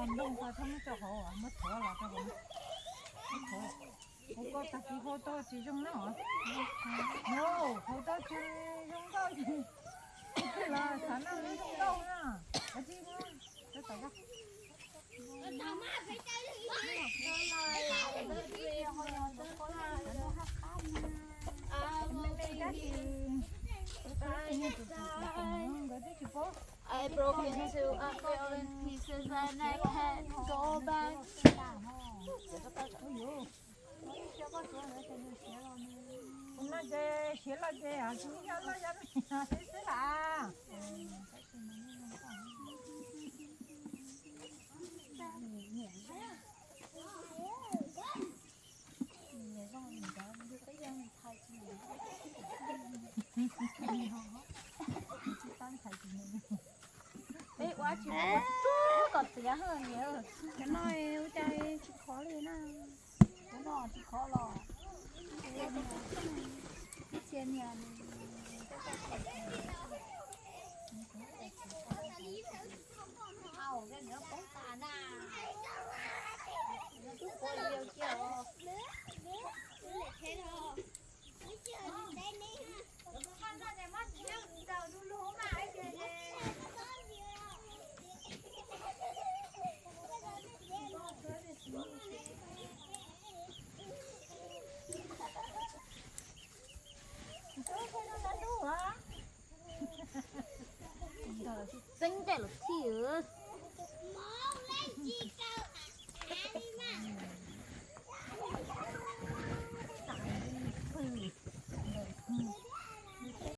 Ntoo tau txhob muab tso hauv, muab thov los rau hauv. Hauv ko tag kis hau tau tsis zoo na. No, hau tau tsis zoo nkauj. Los xav noj zoo nkauj na. Tab sis, tab tom I broke into a million pieces and I can't go back. Kuv no ces siav los ces tsis yog loj yog me xwb xwb las. Peb ua tsis kom tiav, cov no ua cas tsis khov li na. Cov no tsis khov los. Ib txhia niag au, poob tas na. Twb quav lias cia os. Txeeb ncaim los thij.